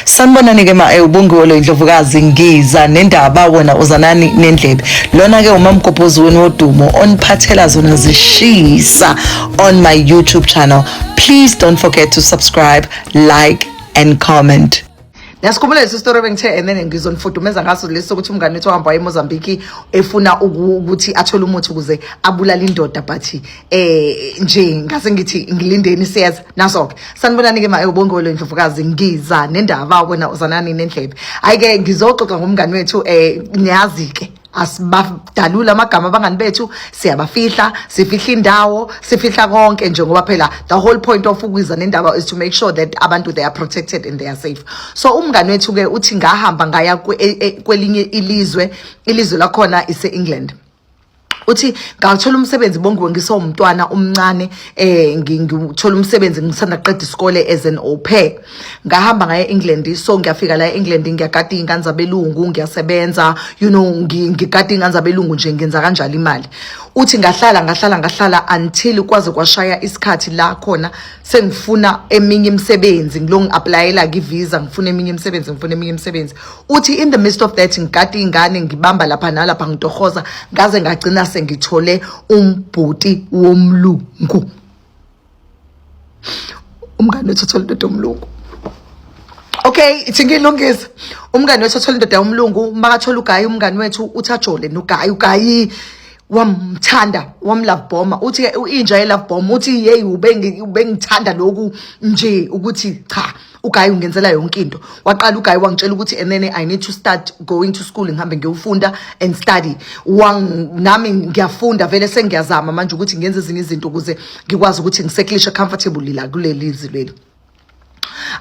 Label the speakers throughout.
Speaker 1: Sanibonani ke ma ubungiwe indlovukazi, ngiza nendaba, wena uzanani nendlebe. Lona ke umamgobhozi wenu wodumo oniphathela zona zishisa on my YouTube channel. Please don't forget to subscribe, like and comment. Niyasikhumbula lesi story bengithe and then ngizonifudumeza ngaso lesi sokuthi umngane wethu wahamba waye eMozambique efuna ukuthi athole umuthi ukuze abulale indoda, but nje ngase ngithi ngilindeni, siyeza naso ke. Sanibonani ke ma ubongo indlovukazi, ngiza nendaba, wena uzanani nendlebe. Hayi ke, ngizoxoxa ngomngane wethu. Niyazi ke, asibadalula amagama abangani bethu, siyabafihla, sifihla indawo, sifihla konke nje, ngoba phela the whole point of ukuza nendaba is to make sure that abantu, they are protected and they are safe. So umngane wethu ke uthi ngahamba ngaya kwelinye ilizwe, ilizwe lakhona ise England. Uthi ngathola umsebenzi, Bongiwe, ngisewumntwana omncane. Ngithola umsebenzi ngisanda kuqeda isikole as an au pair. Ngahamba ngaye eEngland. So ngiyafika la eEngland, ngiyagada izingane zabelungu, ngiyasebenza, ngigada izingane zabelungu nje, ngenza kanjalo imali. Uthi ngahlala, ngahlala, ngahlala until kwaze kwashaya isikhathi la khona sengifuna eminye imisebenzi, ngilo ngi-applyela i-visa, ngifuna eminye imisebenzi, ngifuna eminye imisebenzi. Uthi in the midst of that, ngigada iy'ngane, ngibamba lapha nalapha, ngitohoza, ngaze ngagcina sengithole umbhuti womlungu. Umngane wethu uthola indoda yomlungu. Okay, ithi ngilungise. Umngane wethu uthola indoda yomlungu. Makathola uguy, umngane wethu uthi ajole noguy. Uguy wamthanda, wamlove bomber. Uthi inja ye love bomb. Uthi hey, ubengithanda lokhu nje ukuthi cha, uguy ungenzela yonke into. Waqala uguy wangitshela ukuthi and then I need to start going to school, ngihambe ngiyofunda and study. Wang nami ngiyafunda vele, sengiyazama manje ukuthi ngenze ezinye izinto ukuze ngikwazi ukuthi ngisettlishe comfortably la kuleli zwe leli.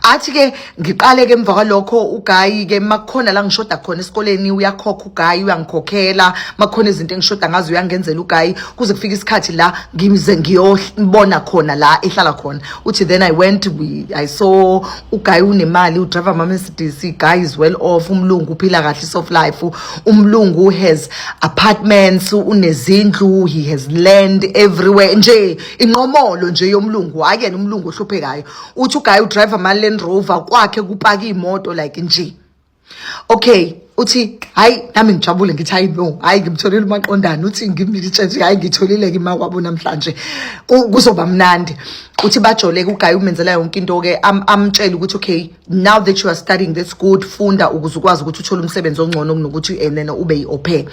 Speaker 1: Athi ke ngiqale ke emva kwalokho, uguy ke makukhona la ngishoda khona esikoleni, uyakhokha uguy, uyangikhokhela. Makukhona izinto engishoda ngazo, uyangenzela uguy, kuze kufike isikhathi la ngize ngiyobona khona la ehlala khona. Uthi then I went, I saw uguy unemali, udriver ama Mercedes. Guy is well off, umlungu uphila kahle soft life. Umlungu has apartments, unezindlu, he has land everywhere nje, inqomolo nje yomlungu. Hayi yena umlungu ohluphekayo. Uthi uguy udriver ama Land Rover, kwakhe kupaka imoto like nje. Okay, uthi hayi, nami ngijabule, ngithi hayi no, hayi, ngimtholile umaqondana. Uthi ngimtshele, hayi, ngitholile ke makwabo namhlanje, kuzoba mnandi. Uthi bajole ke, uguy umenzela yonke into ke, amtshele ukuthi okay, now that you are studying, that's good, funda ukuze ukwazi ukuthi uthole umsebenzi ongcono kunokuthi and then ube yi-au pair.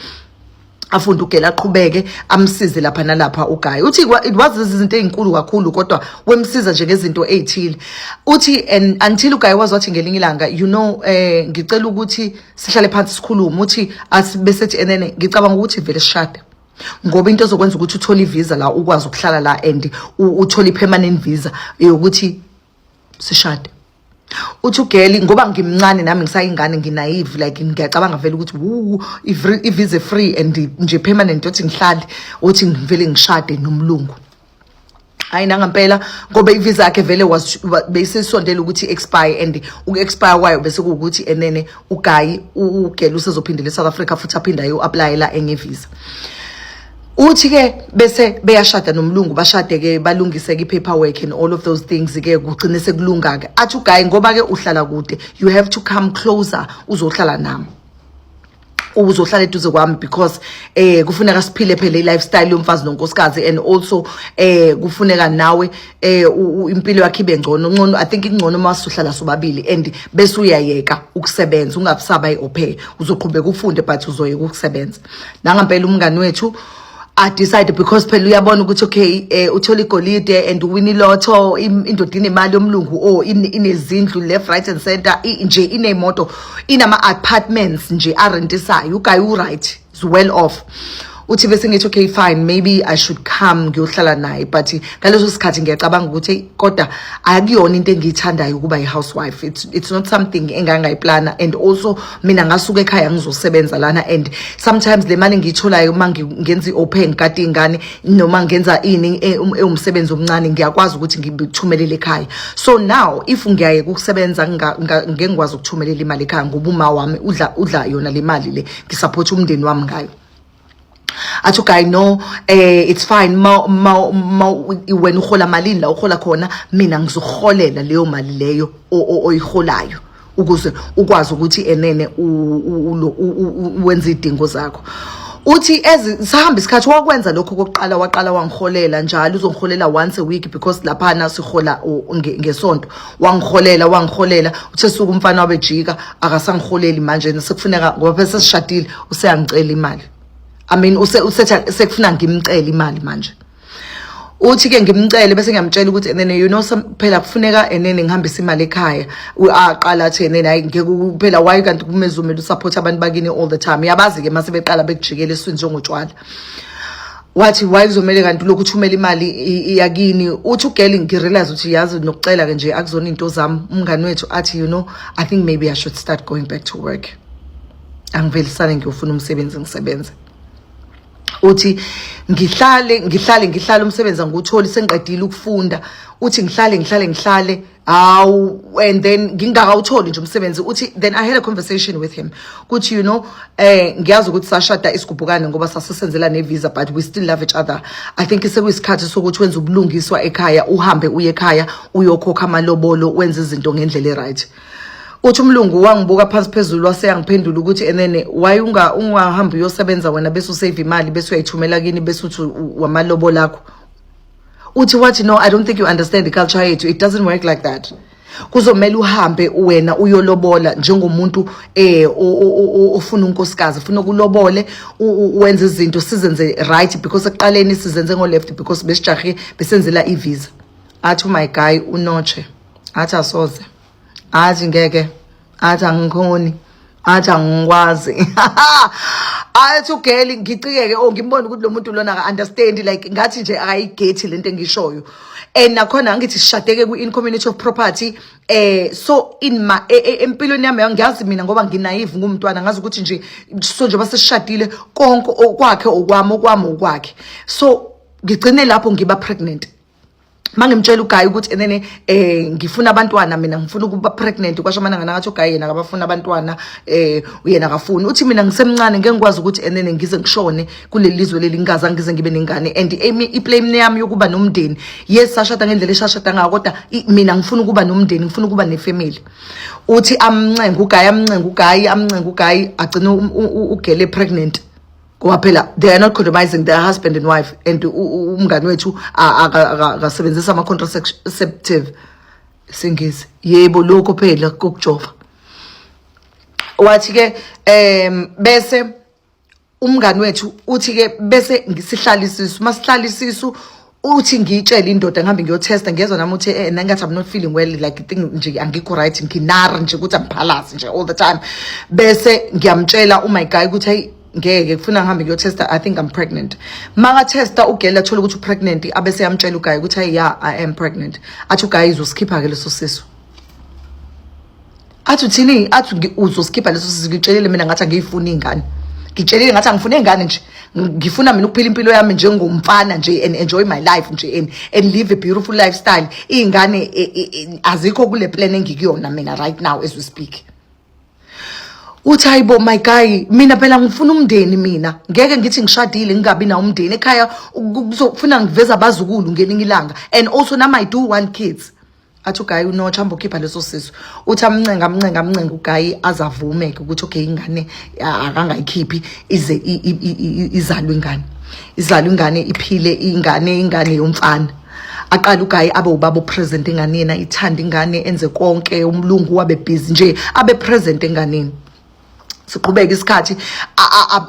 Speaker 1: Afunde ugela, aqhubeke, amsize lapha nalapha uguy. Uthi it was izinto ezinkulu kakhulu, kodwa wemsiza nje ngezinto ezithile. Uthi and until uguy wazi wathi ngelinye ilanga, ngicela ukuthi sihlale phansi sikhulume. Uthi asibesethi and then ngicabanga ukuthi vele sishade, ngoba into ezokwenza ukuthi uthole ivisa la, ukwazi ukuhlala la and uthole i-permanent visa, yokuthi sishade. Uthi ugirl, ngoba ngimncane nami, ngisayingane, nginaive, like ngiyacabanga vele ukuthi wu i-visa free and nje permanent, uthi ngihlale, uthi ngivele ngishade nomlungu. Hayi, nangampela, ngoba ivisa yakhe vele was beyisesondela ukuthi expire, and uku-expire kwayo bese kuwukuthi enene uguy, ugirl usezophindela eSouth Africa futhi aphinde ayo-applyela enye visa. Uthi ke bese beyashada nomlungu, bashade ke, balungise ke paperwork and all of those things ke, kugcine sekulunga ke. Athi uguy, ngoba ke uhlala kude, you have to come closer, uzohlala nami, uzohlala eduze kwami, because kufuneka siphile phela i-lifestyle yomfazi nonkosikazi, and also kufuneka nawe impilo yakhe ibe ngcono ngcono. I think ingcono uma suhlala sobabili and bese uyayeka ukusebenza, ungabusaba i-au pair, uzoqhubeka ufunde but uzoyeka ukusebenza. Nangampela umngani wethu a decide, because phela uyabona ukuthi okay, uthola igolide and uwina ilotho, indoda inemali yomlungu, oh, inezindlu left, right and center, nje inemoto, inama apartments nje arentisayo. Uguy u right, is well off. Uthi bese ngithi okay, fine, maybe I should come ngiyohlala naye, but ngaleso sikhathi ngiyacabanga ukuthi hey, kodwa akuyona into engiyithandayo ukuba i-housewife. It's not something engangayiplana, and also mina ngasuka ekhaya ngizosebenza lana, and sometimes le mali engiyitholayo uma ngenza i-au pair, ngigada iy'ngane, noma ngenza ini ewumsebenzi omncane, ngiyakwazi ukuthi ngithumelele ekhaya. So now if ngiyayeka ukusebenza, ngeke ngikwazi ukuthumelela imali ekhaya, ngoba uma wami udla yona le mali le, ngisupport umndeni wami ngayo. Athi uguy, no, it's fine, ma wena uhola malini la uhola khona, mina ngizoholela leyo mali leyo oyiholayo. Ukuze ukwazi ukuthi enene wenze idingo zakho. Uthi as sahamba isikhathi, wakwenza lokho kokuqala, waqala wangiholela njalo, uzongiholela once a week because laphana sihola ngesonto. Wangiholela, wangiholela. Uthe suku umfana wabejika, akasangiholeli manje, sekufuneka ngoba phela sesishadile, useyangicela imali. I mean, usetha sekufuna ngimcele imali manje. Uthi ke ngimcele, bese ngiyamtshela ukuthi and then you know some phela kufuneka enene ngihambise imali ekhaya. Aqala athi enene, hayi, ngeke phela, why kanti kumezumela usupport abantu bakini all the time? Yabazi ke mase beqala bekujikela eswini njengotshwala. Wathi, why kuzomele kanti lokhu uthumela imali yakini? Uthi ugirl, ngirealize ukuthi yazi nokucela ke nje akuzona into zami. Umngani wethu athi, you know, I think maybe I should start going back to work, angivelisane ngiyofuna umsebenzi ngisebenze. Uthi ngihlale, ngihlale, ngihlale, umsebenzi angiwutholi, sengiqedile ukufunda. Uthi ngihlale, ngihlale, ngihlale, hawu, and then ngingakawutholi nje umsebenzi. Uthi then I had a conversation with him kuthi, you know, ngiyazi ukuthi sashada isigubhukane ngoba sasisenzela nevisa, but we still love each other. I think sekuyisikhathi sokuthi wenze ubulungiswa ekhaya, uhambe uye ekhaya, uyokhokha amalobolo, wenze izinto ngendlela e-right. Uthi umlungu wangibuka phansi phezulu, waseyangiphendula ukuthi and then why ungahambi uyosebenza wena, bese usave imali, bese uyayithumela kini, bese uthi wamalobolo lakho? Uthi wathi, no, I don't think you understand the culture yethu. It doesn't work like that. Kuzomela uhambe wena uyolobola njengomuntu ofuna unkosikazi, ufuna ukulobole, wenze izinto sizenze right, because ekuqaleni sizenze ngo left because besijahe besenzela ivisa. Athi my guy unotshe, athi asoze, athi ngeke, athi angikhoni, athi angikwazi. Athi ugirl, ngicikeke, oh, ngimbona ukuthi lo muntu lona aka-understand, like ngathi nje akayigethi lento engishoyo. And nakhona angithi sishadeke kwi-in community of property. So in ma empilweni yami ngiyazi mina ngoba nginaive, ngumntwana, ngazi ukuthi nje so njengoba sesishadile, konke okwakhe okwami, okwami okwakhe. So ngigcine lapho ngiba pregnant. Mangimtshela uguy ukuthi and then ngifuna abantwana mina, ngifuna ukuba pregnant, kwasho mana ngathi uguy yena akabafuna abantwana, yena akafuni. Uthi mina ngisemncane, ngeke ngikwazi ukuthi and then ngize ngishone kuleli lizwe leli ngingazange ngize ngibe nengane. And iplan yami yokuba nomndeni, yes, sashada ngendlela eshashada ngayo, kodwa mina ngifuna ukuba nomndeni, ngifuna ukuba nefamily. Uthi amncenga uguy, amncenga uguy, amncenga uguy, agcine ugirl pregnant, ngoba phela they are not condomizing, they are husband and wife, and umngani wethu akasebenzisa ama-contraceptive, singisi yebo, lokho phela kokujova. Wathi ke bese umngani wethu uthi ke bese ngisihlala isisu, masihlala isisu, uthi ngiyitshele indoda ngihambe ngiyotesta. Ngiyezwa nami uthi nangathi I'm not feeling well, like thing nje angikho right, nginar nje ukuthi angiphalazi nje all the time. Bese ngiyamtshela oh my guy ukuthi hey, ngeke, kufuna ngihambe ngiyotesta, I think I'm pregnant. Maka testa ugirl, athola ukuthi upregnant, abese yamtshela uguy ukuthi hey, yeah, I am pregnant. Athi uguy uzosikhipha ke leso sisu. Athi uthini? Athi uzosikhipha leso sisu. Ngitshelile mina ngathi angiyifuni ingane, ngitshelile ngathi angifune ingane nje, ngifuna mina ukuphila impilo yami njengomfana nje and enjoy my life nje and live a beautiful lifestyle. Iy'ngane azikho kule plan engikuyona mina right now as we speak. Uthi, hayibo my guy, mina phela ngifuna umndeni, mina ngeke ngithi ngishadile ngingabi nawo umndeni ekhaya, kuzofuna ngiveza abazukulu ngelinye ilanga, and also nami I do want kids. Athi uguy unotsha, hamba ukhipha leso sisu. Uthi amncenga, amncenga, amncenga uguy, azavume-ke ukuthi okay, ingane akangayikhiphi ize izalwe ingane, izalwe ingane, iphile ingane, ingane yomfana. Aqala uguy abe ubaba opresent enganeni, ayithanda ingane, enze konke. Umlungu wabe busy nje, abe present enganeni. Siqhubeka isikhathi,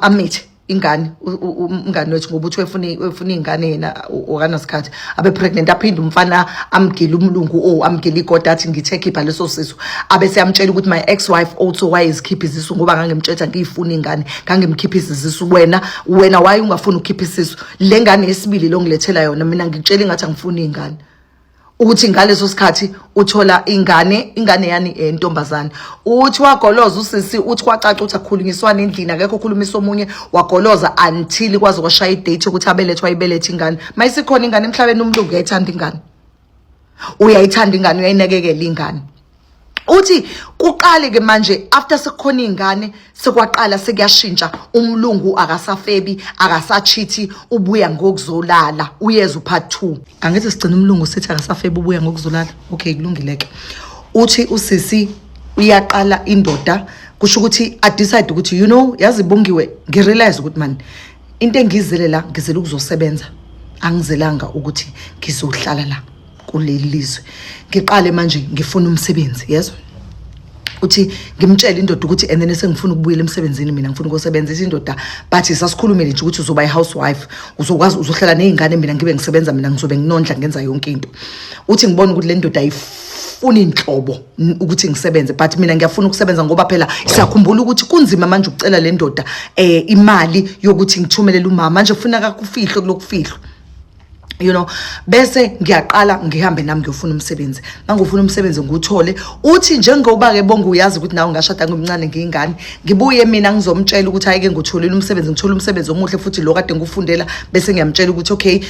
Speaker 1: amithe ingane umngani wethu, ngoba uthi wefuna ingane yena, okanasikhathi abe pregnant. Aphinde umfana amgile umlungu, oh, amgile igoda, athi ngithe khipha leso sisu. Abe seyamtshela ukuthi my ex wife also wayezikhipha izisu, ngoba ngangimtshela ngiyifuna ingane, ngangimkhiphisa izisu. Wena why ungafuni ukukhipha isisu? Le ngane yesibili lo ngilethela yona, mina ngikutshela ngathi angifuni ingane. Ukuthi ngaleso sikhathi uthola ingane, ingane yani, intombazane. Uthi wagoloza usisi, uthi kwacaca ukuthi akukhulunyiswana endlini, akekho okhulumisa omunye. Wagoloza until kwaze kwashaya idate ukuthi abelethwa, ayibelethe ingane. Mayisikhona ingane emhlabeni, umlungu uyayithanda ingane, uyayithanda ingane, uyayinakekela ingane. Uthi kuqale ke manje after sekukhona ingane, sekwaqala sekuyashintsha. Umlungu akasafebi, akasachithi, ubuya ngokuzolala. Uyeza upart 2. Angithi sigcina umlungu sithi akasafebi, ubuya ngokuzolala. Okay, kulungile ke. Uthi usisi Uyaqala indoda, kusho ukuthi a-decide ukuthi, you know, yazi Bongiwe, ngi-realize ukuthi man, into engizele la, ngizele ukuzosebenza, angizelanga ukuthi ngizohlala la kuleli lizwe. Ngiqale manje ngifuna umsebenzi, yezwa. Uthi ngimtshele indoda ukuthi and then sengifuna ukubuyela emsebenzini, mina ngifuna ukusebenza. Indoda but sasikhulumele nje ukuthi uzoba i-housewife, uzokwazi uzohlala ney'ngane, mina ngibe ngisebenza, mina ngizobe nginondla, ngenza yonke into. Uthi ngibona ukuthi le ndoda ayifuni inhlobo ukuthi ngisebenze, but mina ngiyafuna ukusebenza, ngoba phela siyakhumbula ukuthi kunzima manje ukucela le ndoda imali yokuthi ngithumelele umama. Manje kufuneka kufihlwe kulokufihlwa. Bese ngiyaqala ngihambe nami ngiyofuna umsebenzi. Mangifuna umsebenzi ngiwuthole. Uthi njengoba ke Bonga, uyazi ukuthi nawe ngashada ngimncane, ngiyingane, ngibuye mina ngizomtshela ukuthi hayi ke, ngutholile umsebenzi, ngithola umsebenzi omuhle futhi lo kade ngufundela. Bese ngiyamtshela ukuthi okay,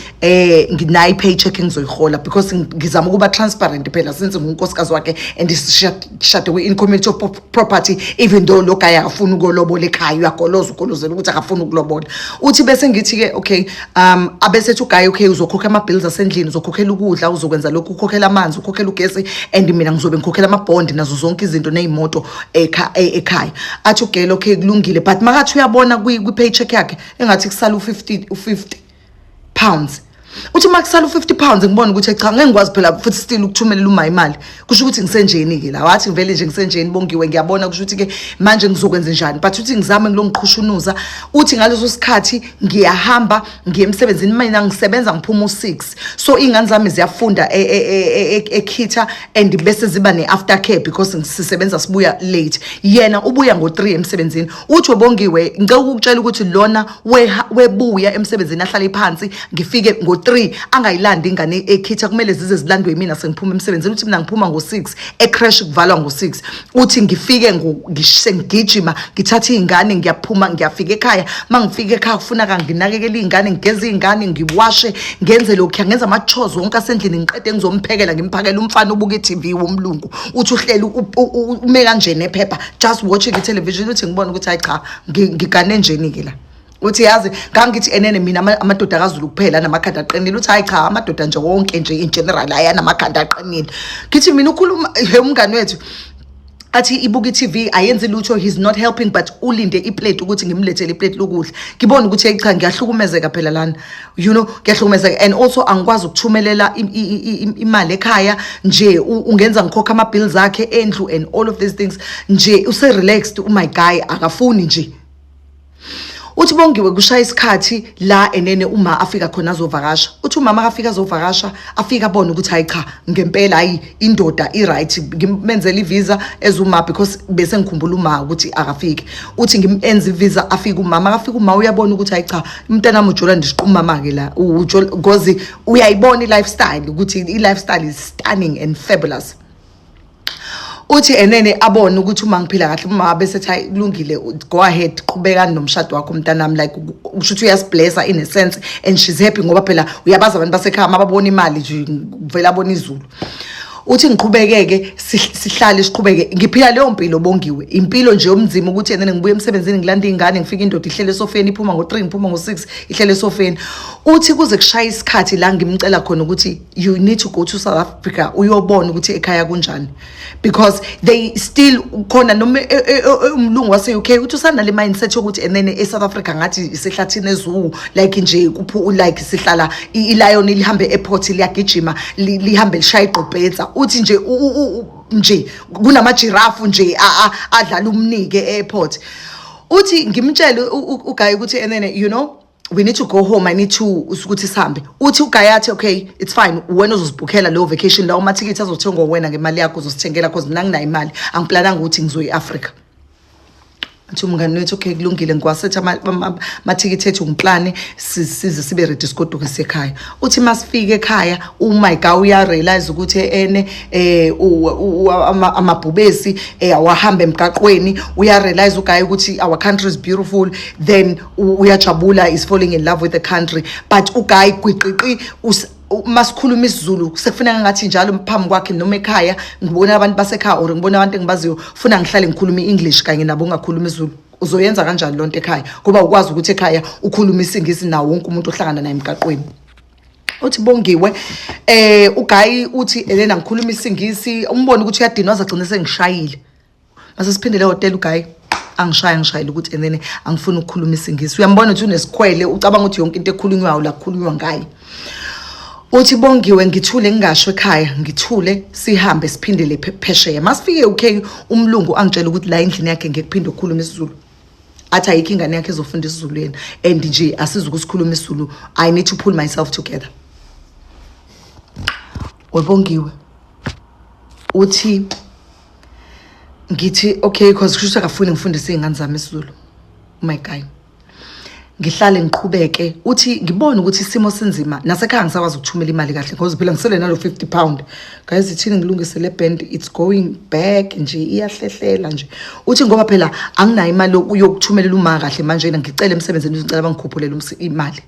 Speaker 1: nginayo i-paycheck engizoyihola, because ngizama ukuba transparent phela since ngunkosikazi wakhe and sishade kwi-in community of property, even though lo guy akafuni ukolobola ekhaya, uyagoloza, ugolozela ukuthi akafuni ukulobola. Uthi bese ngithi-ke okay, abesethi u-guy, okay, uzokhokha ama-bills asendlini, uzokhokhela ukudla, uzokwenza lokhu, ukhokhela amanzi, ukhokhela ugesi, and mina ngizobe ngikhokhela amabhondi nazo zonke izinto ney'moto ekhaya. Athi u-girl, okay, kulungile. But makathi uyabona kwi-paycheck yakhe engathi kusala u-50, u-£50. Uthi uma kusala u-£50, ngibona ukuthi cha, ngeke ngikwazi phela futhi still ukuthumelela uma imali, kusho ukuthi ngisenjeni-ke la. Wathi vele nje ngisenjeni Bongiwe, ngiyabona, kusho ukuthi-ke manje ngizokwenza njani? But uthi ngizame ngilo ngiqhushunuza. Uthi ngaleso sikhathi ngiyahamba ngiye emsebenzini, mina ngisebenza ngiphuma u-6, so iy'ngane zami ziyafunda ekhitha and bese ziba ne-after care because sisebenza sibuya late. Yena ubuya ngo-3 emsebenzini. Uthi Bongiwe, ngicela ukukutshela ukuthi lona webuya emsebenzini, ahlale phansi, ngifike ngo-3, angayilandi ingane ekhitha, kumele zize zilandwe yimina sengiphuma emsebenzini. Uthi mina ngiphuma ngo-6, e-creche kuvalwa ngo-6. Uthi ngifike sengigijima, ngithathe iy'ngane, ngiyaphuma, ngiyafika ekhaya. Uma ngifika ekhaya kufuneka nginakekele iy'ngane, ngigeze iy'ngane, ngiwashe, ngenze lokhuya, ngenze ama-chores wonke asendlini, ngiqede ngizomphekela, ngimphakele umfana ubuka i-TV womlungu. Uthi uhleli ume kanje nephepha, just watching i-television. Uthi ngibona ukuthi hayi cha, ngigane njeni-ke la. Uthi yazi ngangithi enene mina amadoda kaZulu kuphela namakhanda aqinile. Uthi hayi cha, amadoda nje wonke nje in general ayanamakhanda aqinile. Ngithi mina ukhuluma he umngani wethu, athi ibuka i-TV, ayenzi lutho, he's not helping, but ulinde i-plate ukuthi ngimlethele i-plate lokudla. Ngibona ukuthi hey cha, ngiyahlukumezeka phela lana, ngiyahlukumezeka, and also angikwazi ukuthumelela imali ekhaya nje. Ungenza ngikhokha ama-bills akhe endlu and all of these things nje. Use-relaxed my guy, akafuni nje. Uthi Bongiwe, kushaya isikhathi la enene uma afika khona azovakasha. Uthi umama akafika azovakasha, afika abone ukuthi hayi cha, ngempela hayi, indoda i-right. Ngimenzela i-visa ezuma because bese ngikhumbula uma ukuthi akafike. Uthi ngimenze i-visa, afike umama. Akafika uma, uyabona ukuthi hayi cha, umntanami ujola ndishiqa umama-ke la, ujola because uyayibona i-lifestyle, ukuthi i-lifestyle is stunning and fabulous. Uthi enene abone ukuthi uma ngiphila kahle, uma bese ethi hayi kulungile, go ahead, qhubekani nomshado wakho mntanami. Like usho ukuthi uyasiblessa in a sense and she's happy, ngoba phela uyabazi abantu basekhaya, uma babona imali nje vele abona izulu. Uthi ngiqhubekeke, sihlale, siqhubeke, ngiphila leyo mpilo Bongiwe, impilo nje yomzima, ukuthi enene ngibuye emsebenzini, ngilanda iy'ngane, ngifike indoda ihlele esofeni, iphuma ngo-3, ngiphuma ngo-6, ihlele esofeni. Uthi kuze kushaya isikhathi la ngimcela khona ukuthi you need to go to South Africa, uyobona ukuthi ekhaya kunjani, because they still khona noma umlungu wase-UK. Uthi usanale mindset yokuthi and then e-South Africa ngathi isehlathini e-zoo, like nje kuphu, like sihlala i-lion lihambe airport, liyagijima, lihambe lishaya igqobhetsa. Uthi nje nje kunamajirafu nje adlala umnike e-airport. Uthi ngimtshele u-guy ukuthi and then we need to go home, I need to ukuthi sihambe. Uthi u-guy athi okay, it's fine, wena uzozibhukhela leyo vacation lawo, amathikithi azothengwa wena ngemali yakho, uzosithengela cause mina nginayo imali, angiplananga ukuthi ngizoyi e-Africa. Athi umngani wethu okay, kulungile, ngiwasetha amathikithi ethu, ngiplane size sibe ready, sigoduke sisekhaya. Uthi masifike ekhaya, my guy uya-realize ukuthi ene amabhubesi awahamba emgaqweni. Uya-realize u-guy ukuthi our country is beautiful. Then uyajabula, is falling in love with the country. But u-guy gwiqiqi, masikhuluma isiZulu sekufuneka ngathi njalo phambi kwakhe noma ekhaya ngibona abantu basekhaya or ngibona abantu engibaziyo, funa ngihlale ngikhuluma i-English kanye nabo, ngingakhuluma isiZulu. Uzoyenza kanjani lonto ekhaya, ngoba ukwazi ukuthi ekhaya ukhuluma isiNgisi nawo wonke umuntu ohlangana naye emgaqweni? Uthi Bongiwe, u-guy uthi elena ngikhuluma isiNgisi, umbone ukuthi uyadinwa, azagcina sengishayile. Mase siphindele ehhotela, uguy angishaya, ngishayela ukuthi and then angifuni ukukhuluma isiNgisi. Uyambona ukuthi unesikhwele, ucabanga ukuthi yonke into ekhulunywayo la kukhulunywa ngayo. Uthi Bongiwe, ngithule, ngingasho ekhaya, ngithule, sihambe siphindele phesheya. Masifike e-UK, umlungu angitshela ukuthi la endlini yakhe ngeke kuphinde ukukhuluma isiZulu. Athi ayikho ingane yakhe ezofunda isiZulu yena, and nje asizukusikhuluma isiZulu. I need to pull myself together. Webongiwe, uthi ngithi okay, because kusho ukuthi akafuni ngifundise iy'ngane zami isiZulu, my guy. Ngihlale ngiqhubeke. Uthi ngibone ukuthi isimo sinzima, nasekhaya ngisakwazi ukuthumela imali kahle, because phela ngisele nalo £50. Guys, ithini ngilungise le band, it's going back nje, iyahlehlela nje. Uthi ngoba phela anginayo imali yokuthumelela uma kahle manje, ngicela emsebenzini, ngicela bangikhuphulele imali,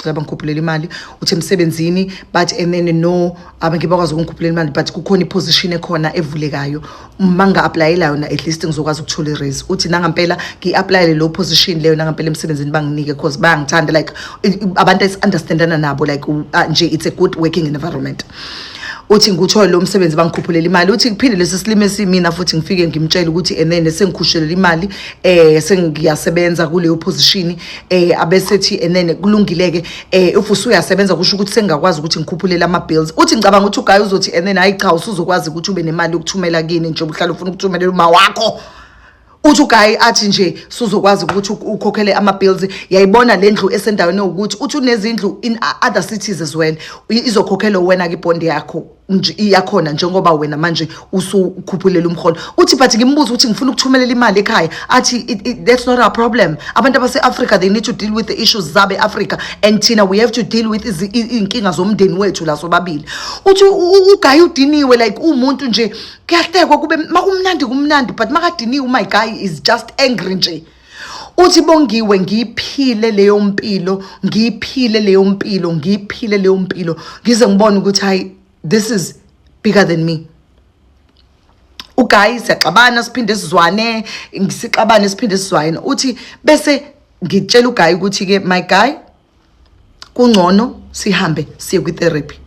Speaker 1: cela bangikhuphulela imali. Uthi emsebenzini but and then no, abangeke bakwazi ukungikhuphulela imali, but kukhona iposition ekhona evulekayo, uma nga-applyela yona at least ngizokwazi ukuthola i-raise. Uthi nangampela ngi-applyele leyo position leyo, nangampela emsebenzini banginike, 'cause bayangithanda, like abantu esi-understandana nabo, like nje it's a good working environment. Uthi ngikuthole lo msebenzi, bangikhuphulela imali. Uthi kuphinde lesi silimo esimina futhi, ngifike ngimtshele ukuthi and then sengikhushelela imali, sengiyasebenza kuleyo position. Abesethi and then kulungileke, if usuyasebenza kusho ukuthi sengingakwazi ukuthi ngikhuphulele ama bills. Uthi ngicabanga ukuthi uguy uzothi and then hayi cha, usuzokwazi ukuthi ube nemali yokuthumela kini nje, uhlala ufuna ukuthumelela uma wakho. Uthi uguy athi nje suzokwazi ukuthi ukhokhele ama-bills, yayibona le ndlu esendaweni ewukuthi, uthi unezindlu in other cities as well, izokhokhelwa wena-ke ibhondi yakho iyakhona njengoba wena manje usukhuphulela umholo. Uthi but ngimbuza ukuthi ngifuna ukuthumelela imali ekhaya, athi that's not our problem. Abantu abase-Africa, they need to deal with the issues zabe Africa, and thina we have to deal with iy'nkinga zomndeni wethu la sobabili. Uthi uguy udiniwe, like umuntu nje kuyahlekwa, kube makumnandi kumnandi, but makadiniwe my guy is just angry nje. Uthi Bongiwe, ngiyiphile leyo mpilo, ngiyiphile leyo mpilo, ngiyiphile leyo mpilo, ngize ngibone ukuthi hayi, this is bigger than me. Uguy siyaxabana, siphinde sizwane, sixabane, siphinde sizwane. Uthi bese ngitshela uguy ukuthi ke my guy, kungcono sihambe siye kwi-therapy.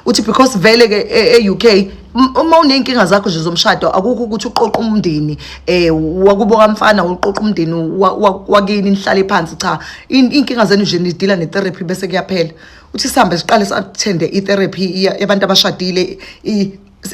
Speaker 1: Uthi because vele ke e-UK uma uney'nkinga zakho nje zomshado, akukho ukuthi uqoqe umndeni wakubo kamfana, uqoqe umndeni wakini, nihlale phansi. Cha, iy'nkinga zenu nje nidila ne-therapy, bese kuyaphela. Uthi sihambe siqale si-attende i-therapy yabantu abashadile,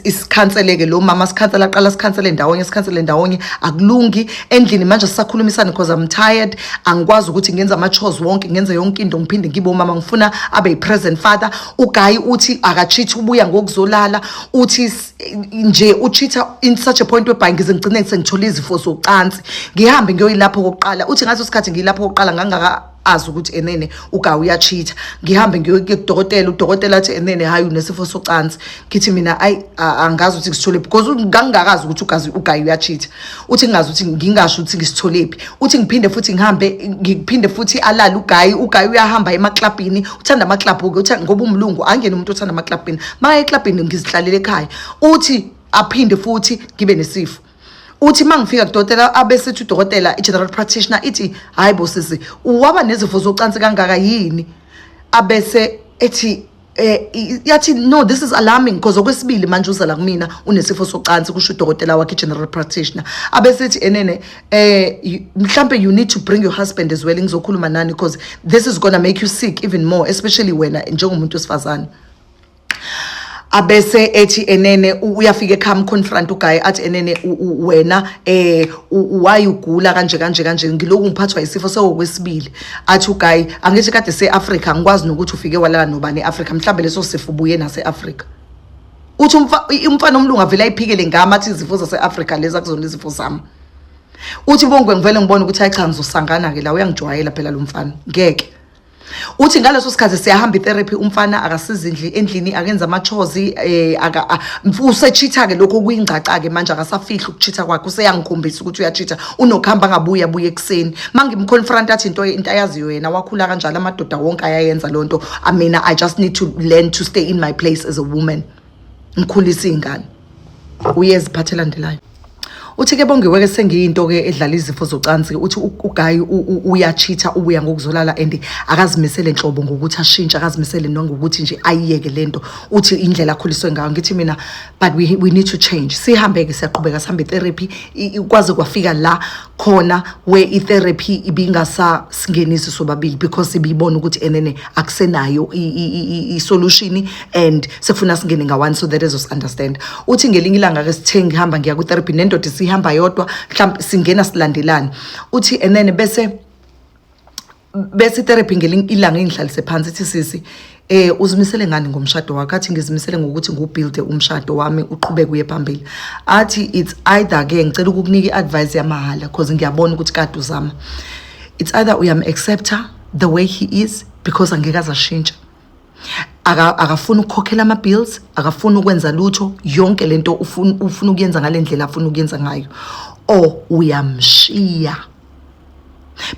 Speaker 1: isikhanseleke lo mama, sikhansela, aqala sikhansele ndawonye, sikhansele ndawonye. Akulungi endlini manje, sisakhulumisana because I'm tired. Angikwazi ukuthi ngenze ama-chores wonke, ngenze yonke into, ngiphinde ngibe umama. Ngifuna abe yi-present father. Uguy uthi akacheat, ubuya ngokuzolala. Uthi nje ucheata in such a point whereby ngize ngigcine sengithola izifo zocansi, ngihambe ngiyoyilapho kokuqala. Uthi ngaso sikhathi ngiyilapho kokuqala, ngangaka azi ukuthi enene uguy uyacheata. Ngihambe ngiye kudokotela, udokotela athi enene hayi, unesifo socansi. Ngithi mina ayi, angazi ukuthi ngisithole, because ngangingakazi ukuthi ugazi uguy uyacheata. Uthi ngingazi ukuthi ngingasho ukuthi ngisitholephi. Uthi ngiphinde futhi ngihambe, ngiphinde futhi alale uguy. Uguy uyahamba emaklabhini, uthanda amaklabhu-ke, uthi ngoba umlungu angene umuntu othanda amaklabhini, maka eklabhini ngizihlalele ekhaya. Uthi aphinde futhi ngibe nesifo. Uthi uma ngifika kudokotela, abesethi udokotela, i-general practitioner ithi, "Hayi bo sisi, waba nezifo zocansi kangaka yini?" Abese ethi yathi, "No, this is alarming, because okwesibili manje uzala kumina unesifo socansi," kusho udokotela wakhe, i-general practitioner. Abesethi enene mhlambe you need to bring your husband as well, ngizokhuluma nani, because this is gonna make you sick even more, especially wena njengomuntu wesifazane. Abese ethi enene uyafika ekhaya, confront uguy, athi enene wena why ugula kanje kanje kanje, ngiloku ngiphathwa isifo sewokwesibili. Athi uguy, angithi kade se-Africa, angikwazi nokuthi ufike walala nobani e-Africa, mhlawumbe leso sifo ubuye nase-Africa. Uthi umfana omlungu avele ayiphikele ngami, athi izifo zase-Africa lezi akuzona izifo zami. Uthi Bongwe, ngivele ngibone ukuthi hayi cha, ngizosangana-ke la, uyangijwayela phela lo mfana, ngeke. Uthi ngaleso sikhathi siyahamba itherapy, umfana akasizindli endlini, akenza ama-chores, usecheata ke, lokho kuyingcaca ke manje, akasafihli ukucheata kwakhe, useyangikhombisa ukuthi uyacheata, unokuhamba angabuyi, abuye ekuseni. Mangimconfront athi into ayaziyo yena, wakhula kanjalo, amadoda wonke ayayenza loo nto. I mean, I just need to learn to stay in my place as a woman, ngikhulise iy'ngane. Uyeziphathe elandelayo. Uthi ke Bongiwe ke sengiyinto ke edlala izifo zocansi. Uthi uguy uyachitha, ubuya ngokuzolala and akazimisele nhlobo ngokuthi ashintshe, akazimisele nangokuthi nje ayiyeke lento. Uthi indlela akhuliswe ngayo. Ngithi mina, but we need to change. Sihambe ke, siyaqhubeka, sihambe therapy kwaze kwafika la khona where i-therapy ibingasasingenisi sobabili because ibibona ukuthi enene akusenayo i-solution and sekufuna singene nga-one so that ezos-understand. Uthi ngelinye ilanga ke sithe ngihamba ngiya kwi-therapy nendoda, sihamba yodwa, mhlawumbe singena silandelane. Uthi enene bese itherapy ngelinye ilanga ingihlalise phansi, ithi, "Sisi, uzimisele ngani ngomshado wakho?" Athi, "Ngizimisele ngokuthi ngiwubuilde umshado wami, uqhubeke uye phambili." Athi, "It's either ke ngicela ukukunika i-advice yamahhala because ngiyabona ukuthi kade uzama. It's either uyam-accepta the way he is because angeke aze ashintshe. Akafuni ukukhokhela ama-bills, akafuni ukwenza lutho, yonke lento ufuna ukuyenza ngale ndlela afuna ukuyenza ngayo, or uyamshiya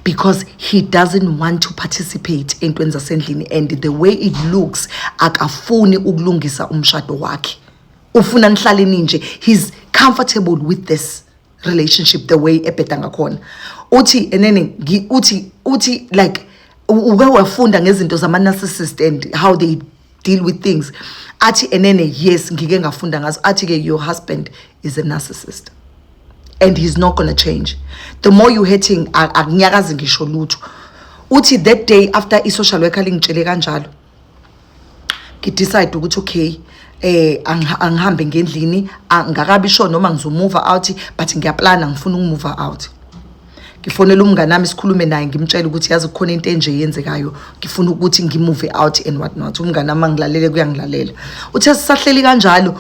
Speaker 1: because he doesn't want to participate entweni zasendlini and the way it looks akafuni ukulungisa umshado wakhe, ufuna nihlaleni nje. He's comfortable with this relationship the way ebheda ngakhona." Uthi enene uthi like uke wafunda ngezinto zama-narcissist and how they deal with things? Athi enene, "Yes, ngike ngafunda ngazo." Athi ke, "Your husband is a narcissist and he's not gonna change. The more you hurting, akunyakazi ngisho lutho." Uthi, "That day after i-social worker lingitshele kanjalo, ngidecide ukuthi okay, angihambe ngendlini. Angakabi sure noma ngizomove out, but ngiyaplana, ngifuna ukumove out. Ngifonela umngane wami, sikhulume naye, ngimtshele ukuthi yazi kukhona into enje yenzekayo, ngifuna ukuthi ngimove out and what not. Umngane wami angilalele, kuyangilalela." Uthe sisahleli kanjalo,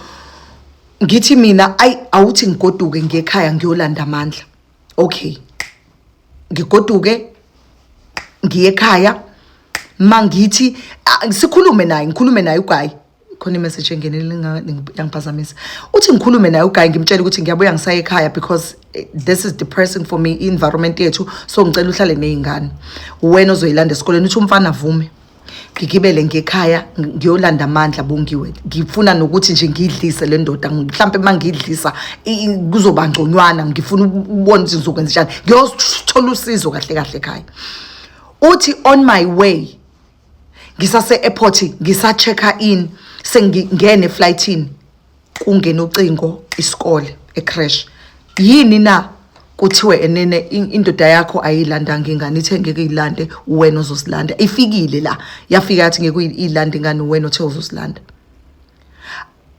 Speaker 1: ngithi mina, ayi, awuthi ngigoduke ngiyekhaya ngiyolanda amandla. Okay, ngigoduke ngiye ekhaya. Mangithi sikhulume naye, ngikhulume naye uguy, khona imessage engenele yangiphazamisa. Uthi ngikhulume naye uguy, ngimtshele ukuthi ngiyabuya ngisaya ekhaya because this is depressing for me, i-environment yethu, so ngicela uhlale ney'ngane, wena ozoyilanda esikoleni. Uthi umfana avume. Ngigibele ngekhaya ngiyolanda amandla, Bongiwe. Ngifuna nokuthi nje ngidlise le ndoda, mhlampe uma ngidlisa kuzoba ngconywana. Ngifuna ukubona ukuthi ngizokwenza njani, ngiyothola usizo kahle kahle ekhaya. Uthi on my way, ngisase-airport, ngisa-check-a in, sengingene eflightini, kungena ucingo, isikole, ecreche. Yini na? Kuthiwe enene indoda yakho ayilandanga ingane, ithe ngeke iyilande, wena ozosilanda. Ifikile la, yafika yathi ngeke uyilande ingane, wena othe uzosilanda.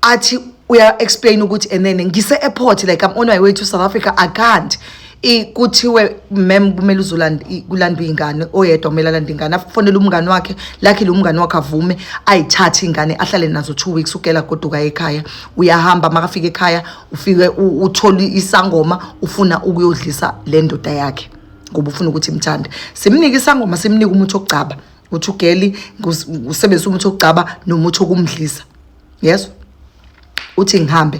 Speaker 1: Athi uya-explain ukuthi and then ngise-airport, like I'm on my way to South Africa, I can't. Kuthiwe, "Ma'am, kumele uzolanda, kulandwe ingane, oyedwa kumele alande ingane." Afonele umngane wakhe lakhe, umngane wakhe avume, ayithathe ingane, ahlale nazo 2 weeks. Ukela goduka ekhaya, uyahamba. Makafika ekhaya, ufike uthole isangoma, ufuna ukuyodlisa le ndoda yakhe ngoba ufuna ukuthi imthande. Simnike isangoma, simnike umuthi wokugcaba. Uthi ugeli usebenzisa umuthi wokugcaba nomuthi wokumdlisa. Yes, uthi ngihambe,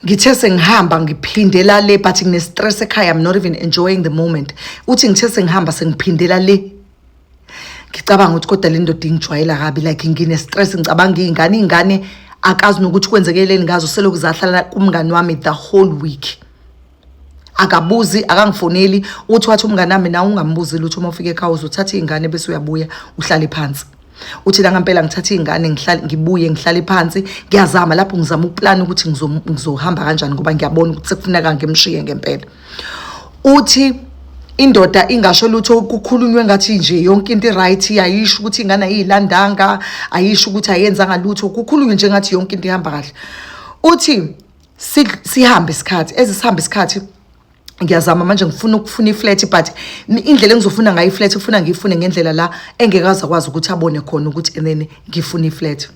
Speaker 1: ngithe sengihamba ngiphindela le, but ngine-stress ekhaya, I'm not even enjoying the moment. Uthi ngithe sengihamba sengiphindela le, ngicabanga ukuthi kodwa le ndoda ingijwayela kabi, like ngine-stress, ngicabanga iy'ngane, iy'ngane akazi nokuthi kwenzekeleni ngazo, selokhu zahlala kumngani wami the whole week, akabuzi, akangifoneli. Uthi wathi umngani wami, "Nawe ungambuzi lutho, uma ufika ekhaya uzothatha iy'ngane bese uyabuya uhlale phansi." Uthi la ngempela ngithatha iy'ngane, ngihlale, ngibuye ngihlale phansi. Ngiyazama lapho, ngizama ukuplana ukuthi ngizohamba kanjani ngoba ngiyabona ukuthi sekufuneka ngimshiye ngempela. Uthi indoda ingasho lutho, kukhulunywe ngathi nje yonke into i-right, ayisho ukuthi ingane ayilandanga, ayisho ukuthi ayenzanga lutho, kukhulunywe nje ngathi yonke into ihamba kahle. Uthi sihambe isikhathi, ezisihamba isikhathi, ngiyazama manje, ngifuna ukufuna iflat, but indlela engizofuna ngayo iflat, ufuna ngiyifune ngendlela la engeke aze akwazi ukuthi abone khona ukuthi enene ngifuna iflat.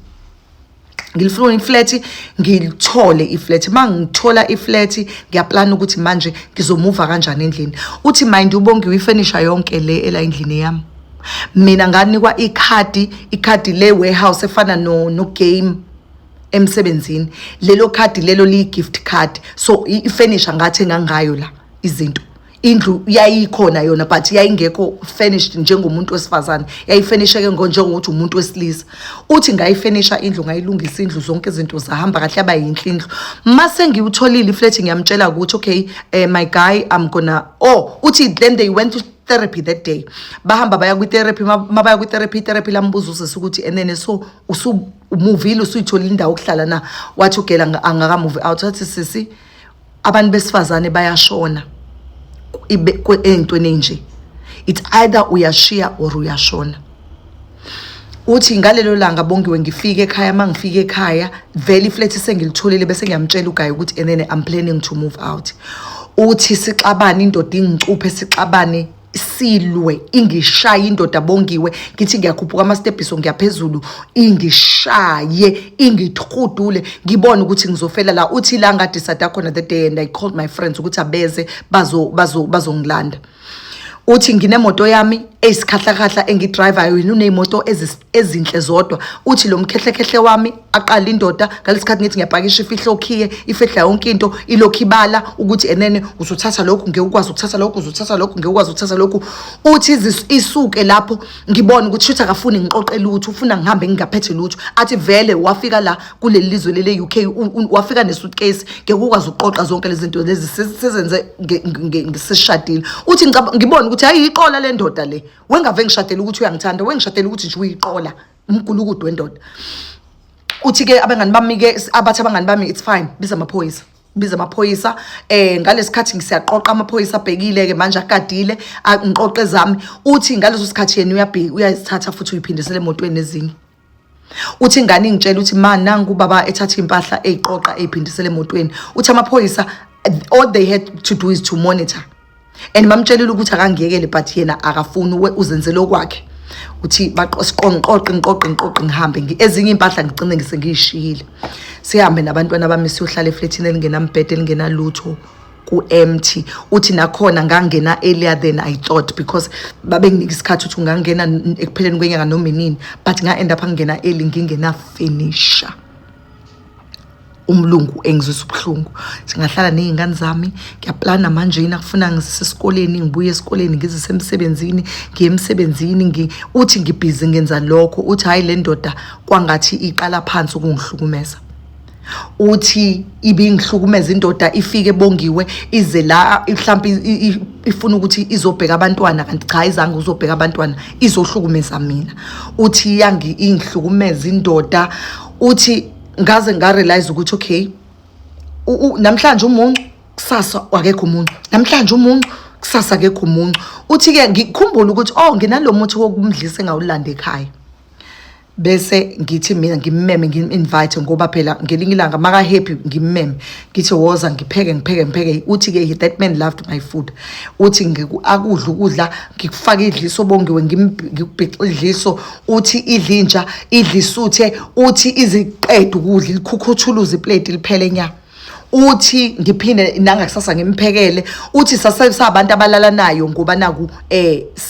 Speaker 1: Ngilifuna iflat, ngilithole iflat. Uma ngithola iflat, ngiyaplana ukuthi manje ngizomuva kanjani endlini. Uthi mind uBongiwe, ifurniture yonke le ela endlini yami, mina nganikwa ikhadi, ikhadi le warehouse efana no Game emsebenzini. Lelo khadi lelo liyi gift card, so ifurniture ngathenga ngayo la izinto. Indlu yayikhona yona, but yayingekho furnished njengomuntu wesifazane, yayifurnisheke njengokuthi umuntu wesilisa. Uthi ngayifurnisha indlu, ngayilungisa indlu, zonke izinto zahamba kahle, yaba yinhle indlu. Mase ngiwutholile iflat, ngiyamtshela ukuthi okay, my guy, I'm gonna, oh, uthi then they went to therapy that day. Bahamba baya kwi-therapy. Mabaya kwi-therapy, i-therapy lambuza usisi ukuthi, and then so usumovile, usuyitholile indawo yokuhlala na? Wathi ugela angaka-move out. Wathi, sisi, abantu besifazane bayashona ey'ntweni ey'nje, it's either uyashiya or uyashona. Uthi ngalelo langa, Bongiwe, ngifike ekhaya. Uma ngifike ekhaya, vele iflat sengilitholile, bese ngiyamtshela uguy ukuthi and then I'm planning to move out. Uthi sixabane, indoda ingicuphe, sixabane, silwe, ingishaye indoda, Bongiwe. Ngithi ngiyakhuphuka amastebhiso, ngiyaphezulu, ingishaye, ingithudule, ngibone ukuthi ngizofela la. Uthi la ngadecide khona the day and I called my friends ukuthi abeze bazongilanda. Uthi nginemoto yami eyisikhahlakahla engidrayivayo, yena uney'moto ezinhle zodwa. Uthi lo mkhehlekhehle wami aqala indoda ngalesi khathi ngithi ngiyapakisha, ifihla okhiye, ifihla yonke into, ilokhu ibala ukuthi enene uzothatha lokhu, ngeke ukwazi ukuthatha lokhu, uzothatha lokhu, ngeke ukwazi ukuthatha lokhu. Uthi isuke lapho ngibone ukuthi shuthi akafuni ngiqoqe lutho, ufuna ngihambe ngingaphethe lutho. Athi vele wafika la kuleli lizwe lele UK, wafika nesuitcase, ngeke ukwazi ukuqoqa zonke lezi zinto lezi sezenze sesishadile. Uthi ngibone ukuthi hayi, iqola le ndoda le, wengave ngishadele ukuthi uyangithanda, wengishadele ukuthi nje uyiqola, umgulukudu wendoda. Uthi-ke abangani bami-ke, abathi abangani bami, it's fine, biza amaphoyisa, biza amaphoyisa. Ngalesikhathi ngisiyaqoqa, amaphoyisa abhekile ke manje, agadile, ngiqoqe zami. Uthi ngaleso sikhathi yena uyabheka, uyazithatha futhi uyiphindisela emotweni ezinye. Uthi ingane ingitshela ukuthi, ma, nangu ubaba ethatha impahla, eyiqoqa, eyiphindisela emotweni. Uthi amaphoyisa, all they had to do is to monitor and bamtshelile ukuthi akangiyekele, but yena akafuni, uzenzele okwakhe. Uthi siqonqoqe, ngiqoqe, ngiqoqe, ngihambe. Ezinye iy'mpahla ngigcine ngisengiyishiyile. Sihambe nabantwana bami, siyohlala eflethini elingenambhede, elingenalutho, ku-empty. Uthi nakhona ngangena earlier than I thought because babenginika isikhathi ukuthi ungangena ekupheleni kwenyanga noma inini, but nga-end up ngingena early, ngingena-furniture. Umlungu engizwisa ubuhlungu. Singahlala ney'ngane zami, ngiyaplana manje kufuna ngizise esikoleni, ngibuye esikoleni, ngizise emsebenzini, ngiye emsebenzini. Uthi ngibhizi ngenza lokho. Uthi hhayi, le ndoda kwangathi iqala phansi ukungihlukumeza. Uthi ibingihlukumeza indoda, ifike, Bongiwe, ize la mhlawumbe ifuna ukuthi izobheka abantwana, kanti cha, izange uzobheka abantwana, izohlukumeza mina. Uthi yangi ingihlukumeza indoda. Uthi ngaze ngarealize ukuthi okay, namhlanje umuncu, kusasa akekho umuncu, namhlanje umuncu, kusasa akekho umuncu. Uthi-ke ngikhumbule ukuthi oh, nginalo muthi wokumdlisa engawulanda ekhaya, bese ngithi mina ngimmeme, ngim-invite, ngoba phela ngelinye ilanga maka-happy ngimmeme, ngithi woza, ngipheke, ngipheke, ngipheke. Uthi-ke that man loved my food. Uthi akudla ukudla, ngikufake idliso, Bongiwe, ngikubhixe idliso. Uthi idlinja idlisuthe. Uthi iziqeda ukudla, likhukhuthuluze iplate liphele nya. Uthi ngiphinde nangakusasa ngimphekele. Uthi sabantu abalalanayo ngoba naku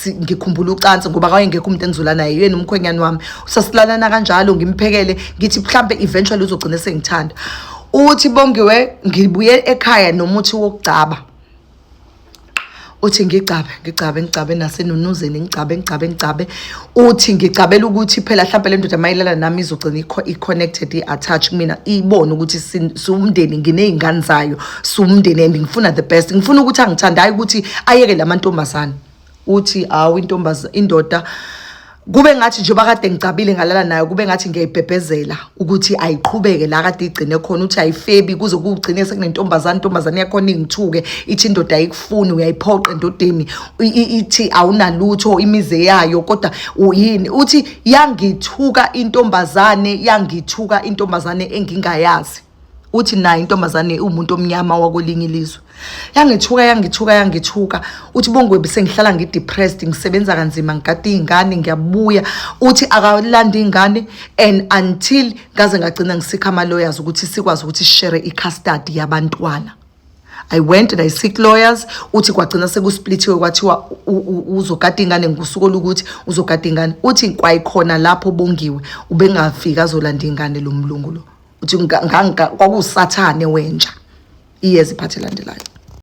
Speaker 1: ngikhumbula ucansi, ngoba kwayengekho umuntu engizula naye, yena umkhwenyane wami, sasilalana kanjalo, ngimphekele, ngithi mhlambe eventually uzogcina sengithanda. Uthi, Bongiwe, ngibuye ekhaya nomuthi wokugcaba. Uthi ngigcabe, ngigcabe, ngigcabe nasenunuzeni, ngigcabe, ngigcabe, ngigcabe. Uthi ngigcabela ukuthi phela mhlawumbe le ndoda mayilala nami izogcina i-connected, i-attach kumina, ibone ukuthi siwumndeni, nginey'ngane zayo, siwumndeni and ngifuna the best, ngifuna ukuthi angithande, hhayi ukuthi ayeke la mantombazane. Uthi awu, indoda kube ngathi njengoba kade ngicabile ngalala nayo, kube ngathi ngiyayibhebhezela ukuthi ayiqhubeke la kade igcine khona. Uthi ayifebi kuze kugcine sekunentombazane, intombazane yakhona ingithuke, ithi indoda ayikufuni, uyayiphoqa endodeni, ithi awunalutho, imize yayo, kodwa uyini. Uthi yangithuka intombazane, yangithuka intombazane engingayazi. Uthi naye intombazane umuntu omnyama wakwelinye ilizwe, yangithuka, yangithuka, yangithuka. Uthi, Bongwe, sengihlala ngi-depressed, ngisebenza kanzima, ngigada iy'ngane, ngiyabuya, uthi akalanda iy'ngane, and until ngaze ngagcina ngiseeka ama-lawyers ukuthi sikwazi ukuthi sishare i-custody yabantwana. I went and I seek lawyers. Uthi kwagcina sekusplithiwe, kwathiwa uzogada ingane ngosuku olukuthi uzogada ingane. Uthi kwayikhona lapho, Bongiwe, ubengafiki azolanda ingane lo mlungu lo. Uthi kwakusathane wenja iyeza iphathi elandelayo.